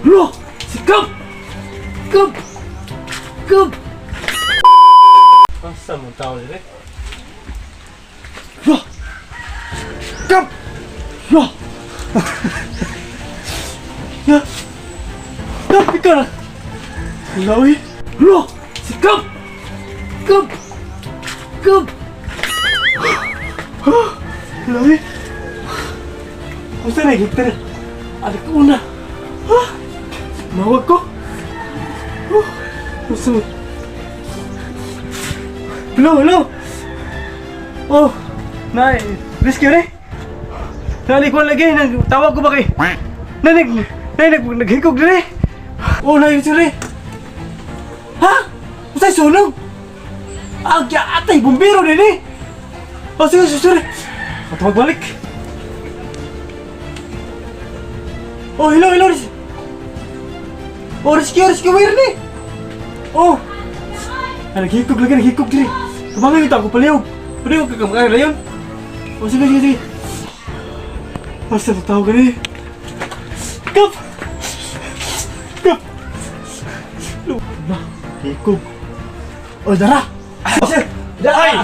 Lo! Sikap! Kap! Kap! Asa mo tao dire? Lo! Kap! Lo! Ya! Kap, ikaw na! Lawi! Lo! Sikap! Kap! Kap! Lawi! Unsa na gitar? Alik una. Ha? Mawag ko. Oh, unsa man? Hello, hello. Oh, na rescue re. Nani ko lagi nang tawag ko ba kay? Nani nani nag naghikog dire. Oh, na yun re. Ha? Unsay sunog? Agya atay bumbero nini. Oh, sige, sige, sige. Patawag balik. Oh, hello, hello. Oh, rescue, rescue, where ni? Oh. Ay, naghikog lagi, naghikog diri. Tumangay ito ako palihog. Palihog ka kamukha na yun. Oh, sige, sige, sige. Basta tatawag ka ni. Kap! Kap! Na, hikog. Oh, dara! Sir! Dara! Ay!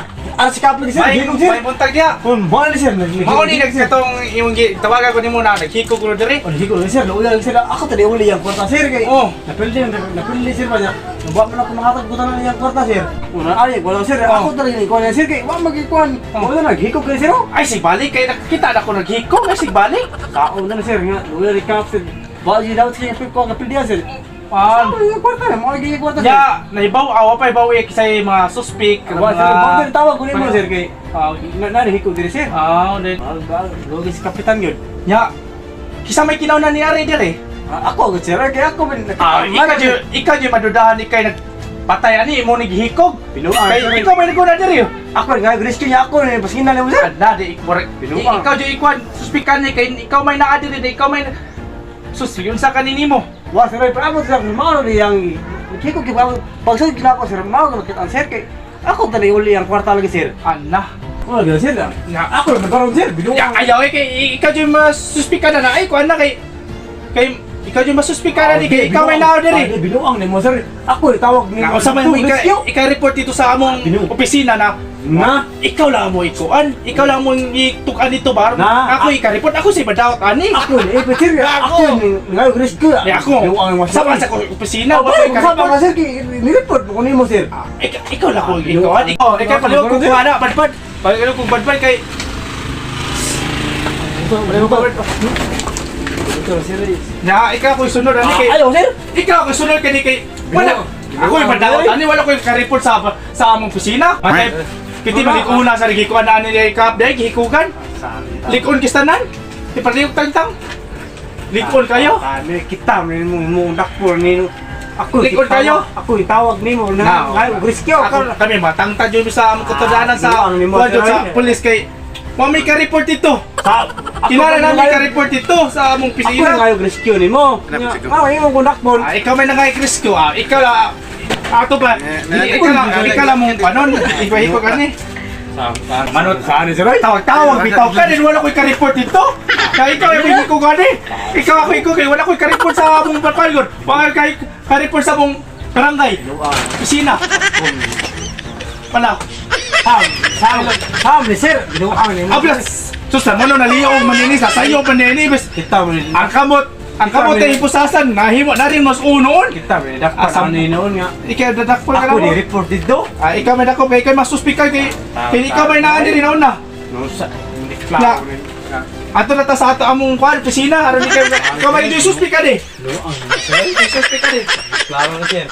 Ara si Kap lagi, sir. May, Hikog, sir. may buntag niya. Oh, mahal ni sir. Mao ni nagkatong imong tawagan ko nimo na naghikog ko diri. Oh, naghikog lagi, sir. Nauya lagi, sir. Ako tadi uli ang kwarta, sir. Kay, Oh. Napildi, napildi, sir ba niya? Nabuha man ako makatag buta na niyang kwarta, sir. Una, ay, wala, sir. Oh. Ako tadi ni kuan sir. Kay, wa magikuan. Oh. Wala na, naghikog kay sir. Oh. Ay sig balik kay nakita na ko naghikog ay sig balik. Tao na sir. Nga, nauya ni Kap, sir. Ba, yun daw, sir. Ko kapildi, sir. Ah, Ano yung kwarta? Mga giging kwarta, sir. ya naibaw awa pa ibaw eh kisay mga suspect Wa, sir. mga Bakit tawag ko nimo, sir? Kay, Ah, na, nahikog diri, sir. ah, then Ah, ba, lugi si Kapitan yun. nya kisa may kinaw na ni ari diri. Ah, ako, agad, sir. Kaya ako, man, Ah, ikaw jud madudahan ni kay nagpatay ani imo ni gihikog. Binuang, Kay sir. ikaw may naguna diri. Ako, nga, rescue niya ako. Eh, Basingin na mo, sir. Adna di Binuang. ikaw jud ikuan suspikan ni kay ikaw may naa diri di ikaw may sus yun sa kaninimo. Wah, sir, pero ako, sir, mao na yang kiko kiko pagsul gina ko, sir, mao na kita, sir, kay ako dali uli ang kwarta lagi, sir. Ana. Wala gina, sir. Nga. Ako na nagkaroon, sir. Binuang. Ya, ayaw eh, kay ikaw jud masuspika na na ay kuan na kay kay ikaw jud masuspika na ni kay ikaw may naa diri. Ah, binuang ni mo, sir. Ako tawag ni Na unsa man mo ika report dito sa among Binuang. opisina na Na ikaw lang mo ikuan, ikaw lang mo itukan dito bar. Na. Ako ika-report ako si badawat ani. ako ni eh, sir. Ako. Ako ni nga rescue. Ni ako. Binuang mo, sir. Sama sa ko opisina, Oh, wa ko sama ika-report. ka, sir, kay ni-report mo ko nimo, sir. Ah, ikaw lang ko Ah, ikuan. binuang. Oh, ikaw palihog ko kuha na badbad. Palihog ko badbad kay Ito, sir. na ikaw ko sunod ani kay Ah, Ayaw, sir. ikaw ako sunod kani kay wala Binuang. ako yung madawat ani wala ko yung ka-report sa sa among opisina. Matay kiti malikuna sa gikuan na ani ni kap dai gihikugan. Likon kistanan. Di palihog tangtang. Likon kayo. Kami kita mo mo dakpo ni ako Likod kayo? Ako itawag nimo na Na, nga rescue Ako kami matangta jud sa among katudanan sa Ah, binuang nimo, kuwan jud sir. sa pulis kay wa may ka-report dito. Sa Kinara namin ka-report dito sa among Ako opisina. na ngayon rescue nimo. Hanapin Nga imo kung dakpon. Ah, ikaw may nangay-rescue ah. Ikaw la ato ba? Ikaw lang mong panon. Ikaw kani. Manot Saan ni sir? Ay? Tawag-tawag, bitaw ka din, wala ko'y ka-report dito. Kaya ikaw ay may ko gani. Ikaw ako ikaw kay wala ko'y ka-report sa among barangay. Wala kay ka-report sa among barangay. Opisina. Wala. Sam, sam, sam ni sir. Binuang nimo. Ablas. Sus, mo no naliog manini sa sayo manini bes. Kita mo ni. Ang kamot ay ipusasan nahimo na rin mas unoon. Kita mo ni dakpon Asam. ni noon nga. Ikaw dadakpol ka Ako na ni mo. report dito. Ah, ikaw may dakop kay ikaw masuspika kay kay ikaw may naa diri naon na. No sa Na. Ato na ta sa ato among kwan opisina aron ikaw ikaw may suspika di. Binuang ni sir. Suspika di. Klaro na sir.